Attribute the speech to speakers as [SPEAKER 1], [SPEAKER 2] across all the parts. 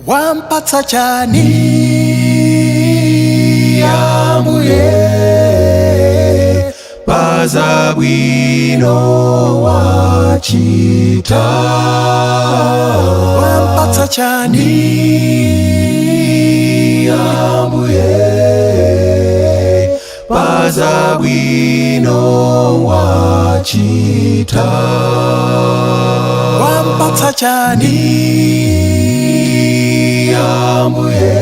[SPEAKER 1] Wampatsa chani Ambuye
[SPEAKER 2] Pazabwino wachita.
[SPEAKER 1] Wampatsa chani
[SPEAKER 2] Ambuye pazabwino wachita.
[SPEAKER 1] Wampatsa chani
[SPEAKER 2] Ambuye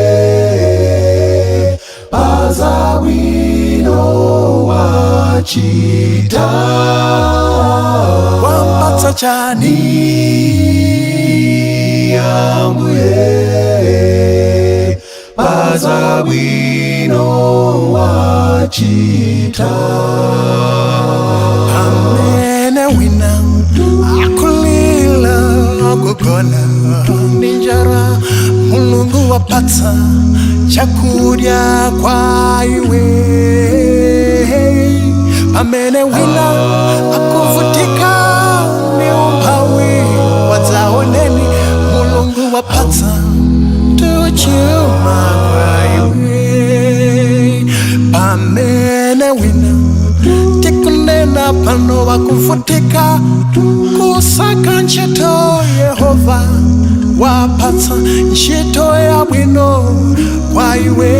[SPEAKER 2] pazabwino wachita.
[SPEAKER 1] Wampatsa chani
[SPEAKER 2] Ambuye pazabwino wachita.
[SPEAKER 1] Amene wina akulila, akugona ndi njala, Mulungu wapatsa chakudya kwa iwe. Pamene wina akuvutika ni umphawi wadzaoneni, Mulungu wapatsa tuchuma kwa iwe. Pamene wina tikunena pano wakuvutika kusaka ntchito, Yehova wapatsa ntchito yabwino kwa iwe.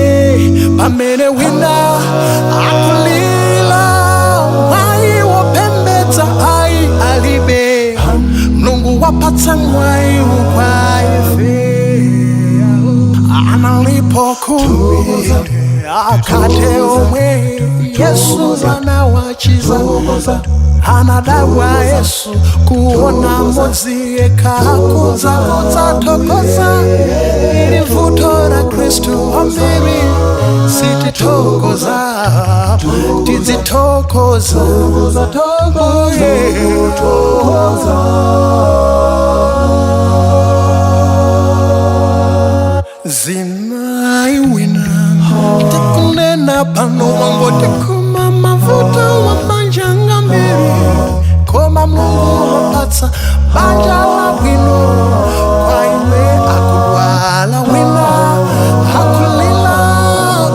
[SPEAKER 1] Pamene wina akulila mwayi wopembedza ayi alibe, Mulungu wapatsa mwayi kwa ife. Analipo 10 akate omwe Yesu anawachiza, anadabwa Yesu kuona mmodzi yekha akudza kudzathokoza. Ili vuto la Khristu ambiri, sitithokoza, tidzithokoza. Yeah. Zinayi wina tikunena pano wangotikuma mavuto wa mabanja ngambiri, koma Mulungu wapatsa banja labwino kwa iwe. Akudwala wina, akulila,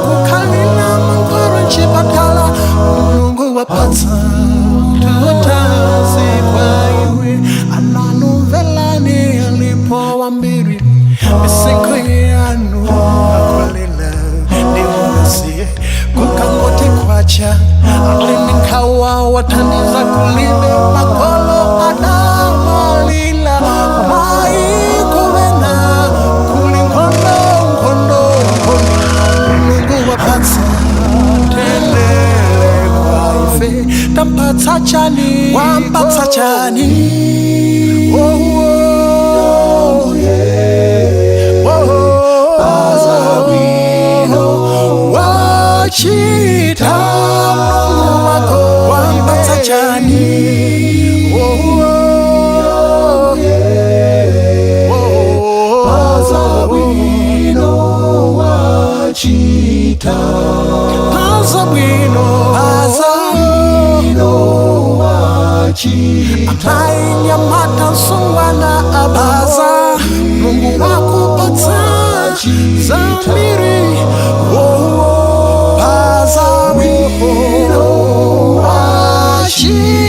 [SPEAKER 1] kukhalila mankhwala mchipatala, Mulungu wapatsa tutazi kwa iwe. Ananumvelani, alipo wambiri misinkhu yanu akulila ndi umasiye, kukangoti kwacha alini nkhawa, wathandiza kulibe. Makolo adamalila maikuvena kuli nkhondo, nkhondo, nkhondo, Mulungu wapatsa tendele kwa ife. Tampatsa chani? Wampatsa chani? Oh, oh, yeah. Oh,
[SPEAKER 2] Pazabwino
[SPEAKER 1] wachita Mulungu wako wampatsa chani? Oh, oh, yeah. Oh,
[SPEAKER 2] Pazabwino wachita.
[SPEAKER 1] Pazabwino,
[SPEAKER 2] Pazabwino wachita.
[SPEAKER 1] Ainyamata, msungwana, abaza, Mulungu wakupatsa zambiri. Oh, pazabwino wachita.